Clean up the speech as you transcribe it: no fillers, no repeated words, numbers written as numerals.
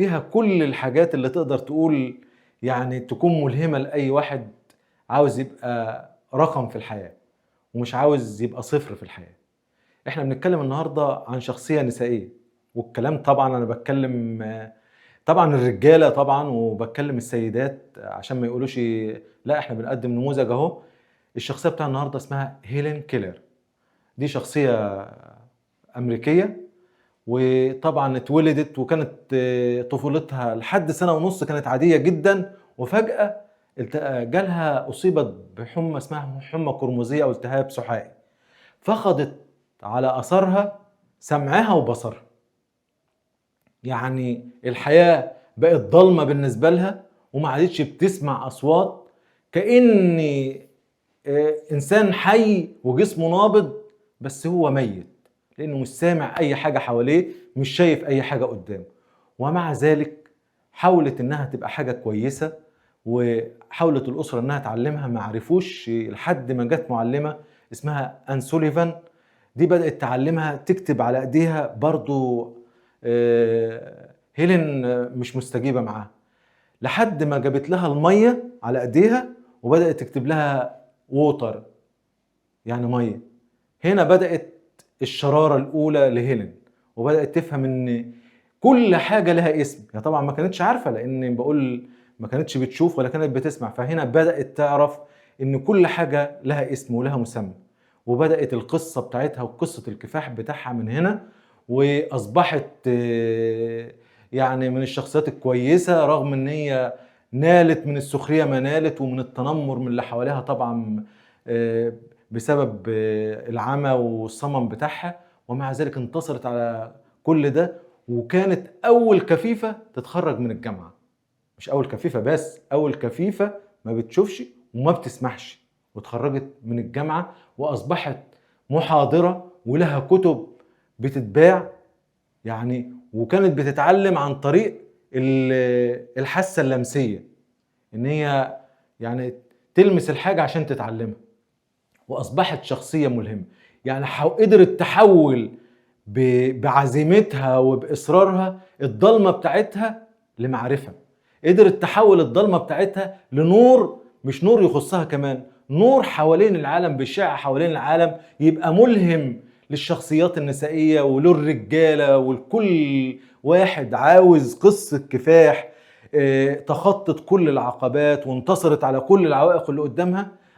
فيها كل الحاجات اللي تقدر تقول يعني تكون ملهمة لأي واحد عاوز يبقى رقم في الحياة ومش عاوز يبقى صفر في الحياة. احنا بنتكلم النهاردة عن شخصية نسائية، والكلام طبعا انا بتكلم طبعا الرجالة طبعا، وبتكلم السيدات عشان ما يقولوش لا احنا بنقدم نموذج اهو. الشخصية بتاع النهاردة اسمها هيلين كيلر. دي شخصية أمريكية، وطبعا اتولدت وكانت طفولتها لحد 1.5 سنة كانت عادية جدا، وفجأة جالها أصيبت بحمى اسمها حمى قرمزية أو التهاب سحائي، فقدت على أثرها سمعها وبصرها. يعني الحياة بقت ضلمة بالنسبة لها وما عادتش بتسمع أصوات، كأن إنسان حي وجسمه نابض بس هو ميت، لأنه مش سامع أي حاجة حواليه، مش شايف أي حاجة قدامه. ومع ذلك حاولت إنها تبقى حاجة كويسة، وحاولت الأسرة إنها تعلمها، ما عرفوش لحد ما جت معلمة اسمها أن سوليفان، دي بدأت تعلمها تكتب على إيديها برضو. هيلين مش مستجيبة معاها، لحد ما جابت لها المية على إيديها وبدأت تكتب لها water، يعني مية. هنا بدأت الشرارة الأولى لهيلين، وبدأت تفهم إن كل حاجة لها اسم. هي طبعا ما كانتش عارفة، لأن بقول ما كانتش بتشوف ولا كانت بتسمع، فهنا بدأت تعرف إن كل حاجة لها اسم ولها مسمى، وبدأت القصة بتاعتها وقصة الكفاح بتاعها من هنا، وأصبحت يعني من الشخصيات الكويسة، رغم إن هي نالت من السخرية ما نالت، ومن التنمر من اللي حواليها طبعا، بسبب العمى والصمم بتاعها، ومع ذلك انتصرت على كل ده، وكانت أول كفيفة تتخرج من الجامعة. مش أول كفيفة بس، أول كفيفة ما بتشوفش وما بتسمعش، وتخرجت من الجامعة وأصبحت محاضرة ولها كتب بتتباع يعني، وكانت بتتعلم عن طريق الحاسة اللمسية، إن هي يعني تلمس الحاجة عشان تتعلمها، وأصبحت شخصية ملهمة. يعني قدرت تحول بعزيمتها وبإصرارها الضلمة بتاعتها لمعرفة، قدرت تحول الضلمة بتاعتها لنور، مش نور يخصها كمان، نور حوالين العالم، بشع حوالين العالم، يبقى ملهم للشخصيات النسائية وللرجالة ولكل واحد عاوز قصة كفاح، تخطت كل العقبات وانتصرت على كل العوائق اللي قدامها.